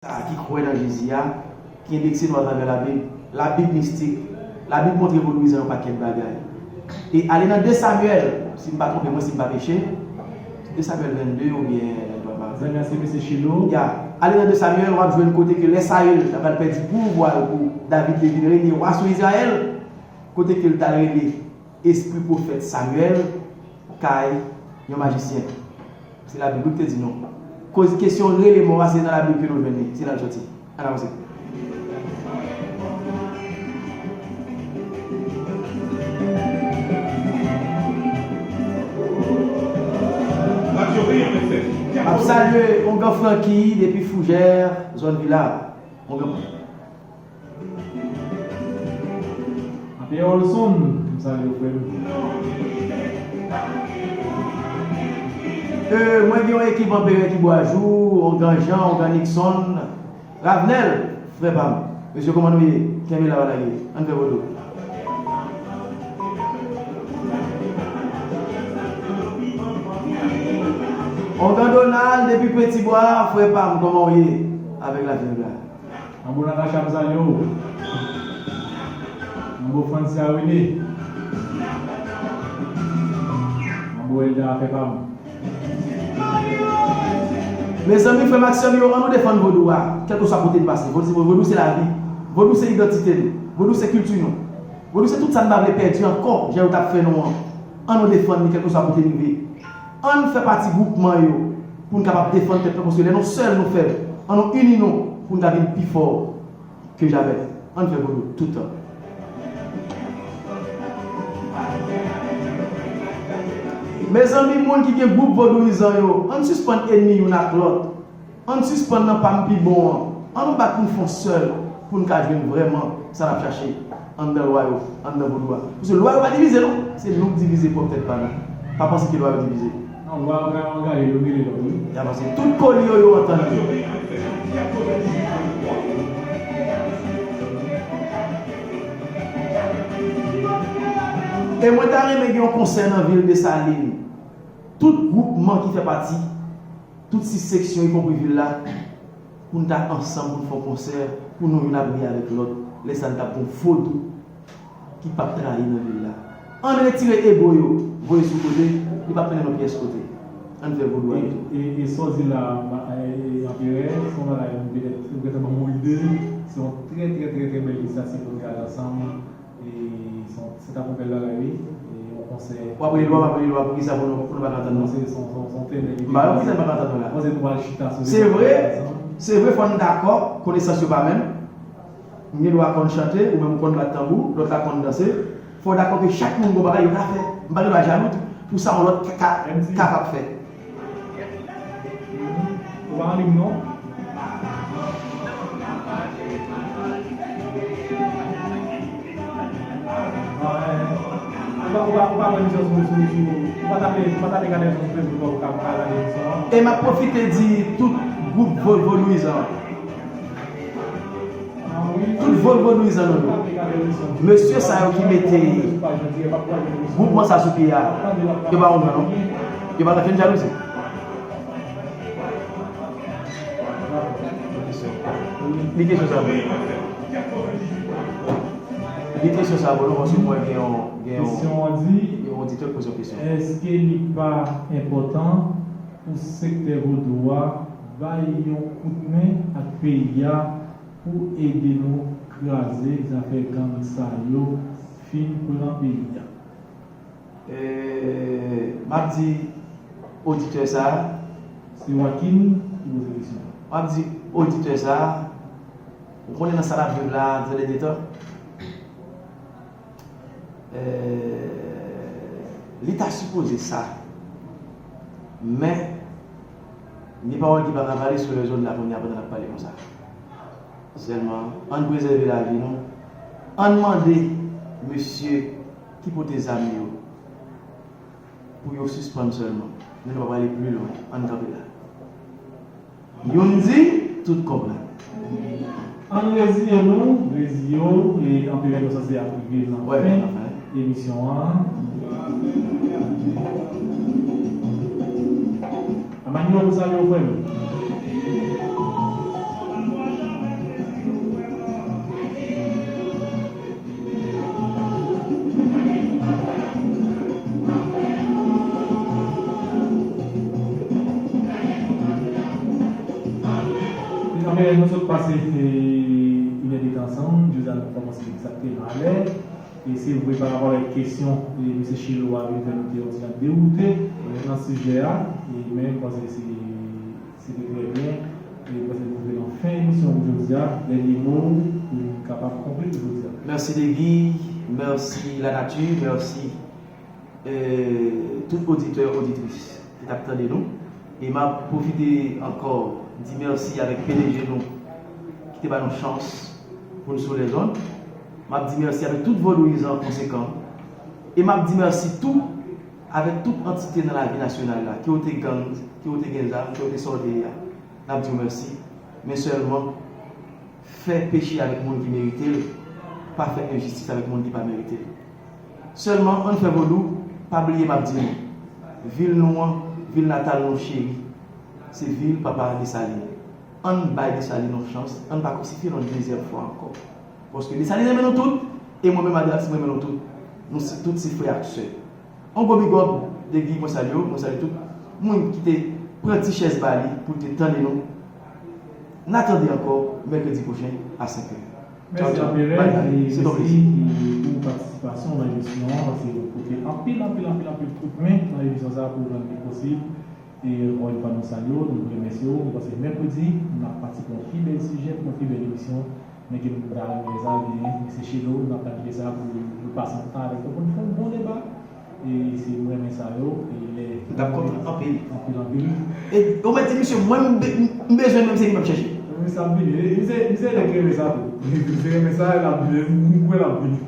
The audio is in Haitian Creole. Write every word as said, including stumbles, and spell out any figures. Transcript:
Sa ki kwè nan Jezi a, ki endekse nou atravè Labib, Labib mistik, Labib montre vodouyizan yon pakèt bagay. E ale nan de Samyèl, si m pa twonpe mwen, si m pa peche, de Samyèl vennde oubyen vennde a pa. Zanmi an se mesye Chilo. Ya, ale nan de Samyèl, w ap jwenn kote ke lè Sayil ta pral pèdi pouvwa yo pou David te vin reye wa sou Izrayèl, kote ke l t al rele espri pwofèt Samyèl kay yon majisyen. Se Labib wi ki te di nou. Koz kesyon rele mò a, se nan Labib ke nou jwenn li, se la l soti. Ann avanse. M ap salye ongan Francky depi Fougère, zòn Vila. Ongan. Apye Olson, m salye w, frè m. Euh, mwen gen yon ekip anperè ki bwajou, ongan Jean, ongan Nixon, Ravenel, frè pa m. Mesye, kòman nou ye? Kenbe la, pa lage. Ann fè vodou. Ongan Donald, depi Petibwa, frè pa m, kòman w ye? Avèk la fèv la. Manbo Natacha, m salye w. Manbo Francia Rene. Manbo Elda, afè pa m. Mezanmi, frè m ak sè m yo, ann nou defann vodou a, kèlkeswa kote n pase. Vodou, vodou se lavi. Vodou se idantite n. Vodou se kilti nou. Vodou se tout sa n pa vle pèdi ankò, jan yo t ap fè nou an. Ann nou defann li, kèlkeswa kote n rive. Ann fè pati gwoupman yo pou n kapab defann tèt nou, paske lè nou sèl, nou fèb. Ann nou ini nou pou n ka vin pi fò ke jamè. Ann fè vodou toutan. Mezanmi, moun ki gen gwoup vodouyizan yo, ann sispann enmi youn ak lòt. Ann sispann nan pa m pi bon an. Ann nou bat pou n fè yon sèl, pou n ka jwenn vrèman sa n ap chache anndan lwa yo, anndan vodou a. Paske lwa yo pa divize non, se nou k divize pwòp tèt pa nou. Pa panse ke lwa yo divize. Non, lwa yo ka angaje yo rele lòt wi. Ya panse tout koli yo yo antann yo. E mwen ta renmen gen yon konsè nan vil Desalin. Tout gwoupman ki fè pati, tout sis seksyon, ikonpri vil la, pou n ta ansanm, pou n fè yon konsè, pou nou youn ap ri avèk lòt. Lè sa n t ap gon vodou ki p ap trayi nan vil la. Ann retire ego yo, voye sou kote, li p ap mennen nou pyès kote. Ann fè vodou a pito. E, e, e sa w di la, ma- e, e, Anperè, se yon bagay nou petèt, ou gentan ban m yon ide, se yon trè, trè, trè, trè bèl inisyativ pou n gade ansanm. E se yon- se t ap yon bèl bagay, wi. E yon konsè. W ap rele lwa, w ap rele lwa, poukisa pou nou, pou nou pa ka antann nou? Se, se, se, se yon tènè ki M pa wè poukisa n pa ka antann nou la. Mwen se nou pral chita sou Se vre, se vre, fò n dakò, konesans yo pa menm. M gen dwa konn chante, ou menm ou konn bat tanbou, lòt la konn danse. Fò w dakò ke chak moun gon bagay yo ka fè. M pa gen dwa jalou tou, pou sa yon lòt ka, ka, M D. kapab fè. Ou pa annik non? Ou pa, ou pa, ou pa pran emisyon sou, sou, sou, ou pa tape, ou pa tape gade emisyon sou Facebook pou ka, pou ka gade emisyon an. E m ap pwofite di tout gwoup vo- vodouyizan. Tout vo- vodouyizan nou yo. Mesye sa yo ki mete gwoupman sa sou pye a, yo pa konprann non. Yo pa ka fè n jalouzi. Li kesyon sa bon. Li kesyon sa bon non, paske mwen gen yon, gen yon, Kesyon an di, gen yon oditè ki poze yon kesyon. Èske li pa enpòtan pou sektè vodou a bay yon kout men ak peyi a pou ede nou kraze zafè gang sa yo fin pran peyi a. E, m ap di oditè sa a. Se Wakin ki poze kesyon an. M ap di oditè sa a, ou konnen nan sa n ap viv la, tande detan. Eh, li ta sipoze sa. Men, gen pawòl ki pa ka pale sou lè zòn la kounye a pandan n ap pale konsa. Sèlman, ann prezève lavi nou. Ann mande mesye ki pote zam yo pou yo sispann sèlman. Men nou pa prale pi lwen. Ann kanpe la. Youn di, tout konprann. Ann reziye nou, reziye w, e Anperè Inosan se ap rive nan fen emisyon an. Amanyo, m salye w, frè m. Mezanmi, nou sot pase inèdtan ansanm, jodi a nou kòmanse egzakteman alè. E se vre, pa rapò avèk kesyon e mesye Chelo a vin fè, nou te yon ti jan dewoute nan sijè a, e men m panse se, se te trè byen. E m panse nou rive nan fen emisyon pou jodi a. Dènye mo pou n kapab konkli pou jodi a. Mèsi Degi, mèsi lanati, mèsi e, tout oditè, oditris ki t ap tande nou. E m ap pwofite ankò di mèsi avèk P D G nou ki te ba nou chans pou n sou lèzonn. M ap di mèsi avèk tout vodouyizan konsekan. E m ap di mèsi tou avèk tout antite nan lavi nasyonal la, ke w te gang, ke w te gen zam, ke w te sa w te ye a. N ap di w mèsi. Men sèlman, fè peche avèk moun ki merite l, pa fè enjistis avèk moun ki pa merite l. Sèlman, ann fè vodou, pa bliye m ap di nou, vil nou an, vil natal nou cheri, se vil papa Desalin. Ann bay Desalin yon chans, ann pa krisifye l yon dezyèm fwa ankò. Paske Desalin renmen nou tout, e mwen menm Adelakis, mwen renmen nou tout. Nou se, tout se frè ak sè. Yon gwo big up, Degi, mwen salye w, mwen salye tout moun ki te pran ti chèz ba li pou l te tande nou. N a tande ankò mèkredi pwochen a senk è. Mèsi anpil, e mèsi pou patisipasyon nan emisyon an, paske ou pote anpil, anpil, anpil, anpil kout men nan emisyon sa a pou l rann li posib. E ankò yon fwa, nou salye w, nou remèsye w. Nou panse mèkredi, n ap pati pou yon pi bèl sijè, pou yon pi bèl emisyon. Men ke m ta renmen sa, ebyen, se Chelo, n ap pral kite sa pou nou pase yon tan avèk yo, pou n fè yon bon deba. E se, m renmen sa yo, e lè... M t ap kontan anpil. Anpil, anpil. E ou mèt di misye, mwen, m be-, m bezwen l, menm se li m ap chèche. Misye ap vini. E misye, misye nèg ki renmen sa tou. Misye renmen sa, l ap vini. M kwè l ap vini.